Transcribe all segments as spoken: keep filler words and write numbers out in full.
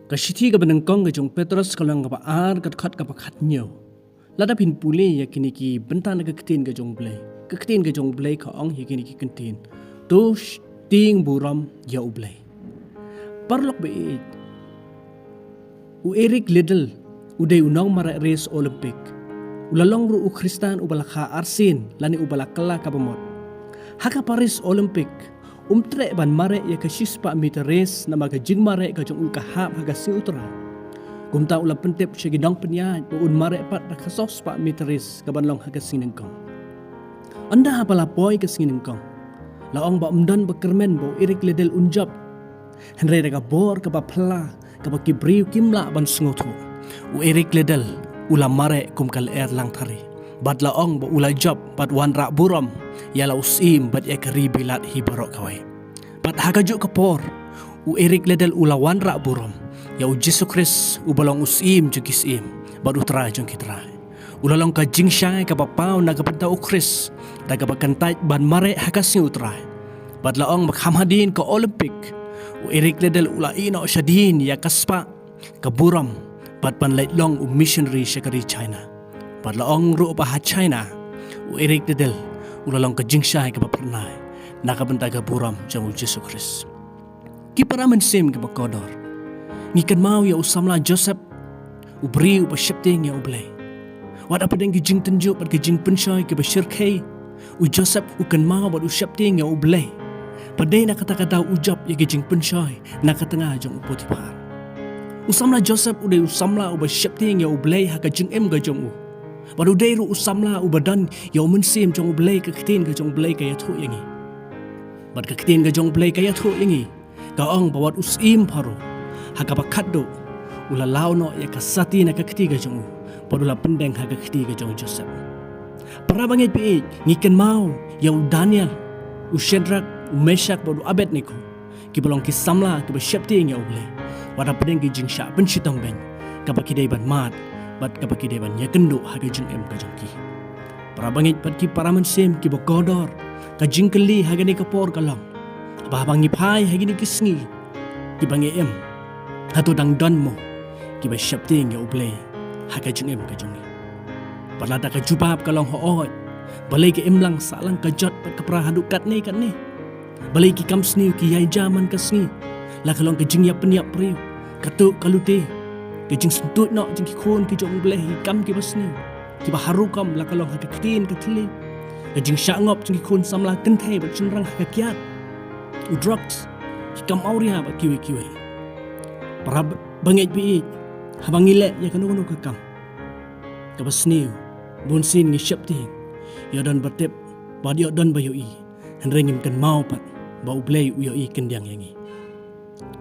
Ka shithi kaba nyngkong ka jong u Petros ka lynnong kaba ar ka dkhot kaba khathynñiew. Lada phin pule ïa kine ki bynta na ka ktien ka jong u Blei, ka ktien ka jong u Blei ka ong ïa kine ki kyntien: To sheptieng burom ïa u Blei. Paralok ba ïeit, u Eric Liddell u dei u nongmareh race Olympic. U la long ruh u Khristan uba la kha arsien lane uba la kylla kaba mut. Ha ka Paris Olympic, um treh ban mareh ïa ka shispah meter race namar ka jingmareh ka jong u ka hap ha ka sngi U Trai. Kumta u la pyntip sha ki nongpynïaid ba un mareh pat da ka sawspah meter race kaban long ha ka sngi nyngkong. Ynda haba la poi ka sngi nyngkong, la ong ba ym don ba kyrmen ba u Eric Liddell un jop. Hynrei da ka bor kaba phylla kaba ki briew kim lah ban sngewthuh, u Eric Liddell u la mareh kum ka lyer langthari, bad la ong ba u la jop bad wanrah burom ïa la u Syiem bad ïa ka ri Bilat hi baroh kawei. Bad ha kajuh ka por, u Eric Liddell u la wanrah burom ïa u Jisu Khrist uba long u Syiem jong ki syiem bad u Trai jong ki trai. U la long ka jingshai kaba paw na ka bynta u Khrist da kaba kyntait ban mareh ha ka sngi U Trai. Bad la ong ba kham hadien ka Olympic, u Eric Liddell u la ïeh noh shadien ïa ka spah, ka burom, bad ban leit long u missionary sha ka ri China. Bad la ong ruh ba ha China, u Eric Liddell u la long ka jingshai kaba phyrnai na ka bynta ka burom jong u Jisu Khrist. Ki para mynsiem kiba kordor, ngi kynmaw ïa u samla Joseph, u briew uba sheptieng ïa u Blei. Wat hapdeng ki jingtynjuh bad ki jingpynshoi kiba shyrkhei, u Joseph u kynmaw bad u sheptieng ïa u Blei. Bad dei na kata ka daw u jop ïa ki jingpynshoi na ka tnga jong u Potiphar. U samla Joseph u dei u samla uba sheptieng ïa u Blei ha ka jingim ka jong u. Bad u dei ruh u samla uba don ïa u mynsiem jong u Blei, ka ktien ka jong u Blei ka ïathuh ïa ngi. Bad ka ktien ka jong u Blei ka ïathuh ïa ngi, ka ong ba wat u Syiem Pharaoh, ha kaba khatduh, u la law noh ïa ka sati na ka kti ka jong u, bad u la pyndeng ha ka kti ka jong u Joseph. Para bangeit ba ïeit, ngi kynmaw ïa u Daniel, u Shadrach, u Meshach bad u Abednego, kiba long ki samla kiba sheptieng ïa u Blei, wat hapdeng ki jingshah pynshitom beiñ kaba ki dei ban mad bad kaba ki dei ban ïakynduh ha ka jingim ka jong ki. Para bangeit bad ki para mynsiem kiba kordor, ka jingkylli ha kane ka por ka long ba haba ngi phai ha kine ki sngi kiba ngi im, hato dang don mo kiba sheptieng ïa u Blei ha ka jingim ka jong ngi? Bad lada ka jubab ka long hooid, balei ka imlang sahlang ka jot bad ka pra haduh katne katne? Balei ki kam sniew ki ïai jia man ka sngi? La ka long ka jingïapynïap briew, ka tuh ka lute, ka jingsyntuid noh jong ki khun ki jong u Blei ha ki kam kiba sniew, kiba har rukom, la ka long ha ka ktien ka thylliej, ka jingshah ngop jong ki khun samla kynthei bad shynrang ha ka kiad, u drugs, ki kam awria bad kiwei kiwei. Para bangeit ba ïeit, haba ngi leh ïa kano kano ka kam kaba sniew, bunsien ngi sheptieng, ïoh don ba tip bad ïoh don ba ïohi, hynrei ngim kynmaw pat ba u Blei u ïohi khyndiat ïa ngi.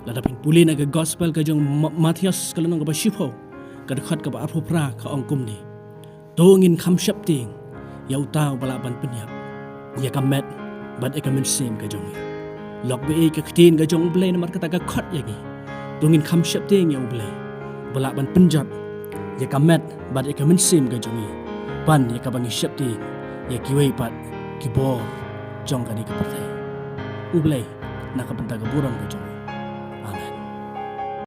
Lada phin pule na ka gospel ka jong Ma-, Mathaios ka lynnong kaba shiphew, ka dkhot kaba arphew phra, ka ong kumne: To ngin kham sheptieng ïa uta uba lah ban pynïap ïa ka met bad ïa ka mynsiem ka jong ngi. Lok ba ïeit, ka ktien ka jong u Blei namar kata ka khot ïa ngi. To ngin kham sheptieng ïa u Blei uba lah ban pynjot ïa ka met bad ïa ka mynsiem ka jong ngi, ban ïa kaba ngi sheptieng ïa kiwei pat ki bor jong kane ka pyrthei. U Blei, na ka bynta ka burom ka jong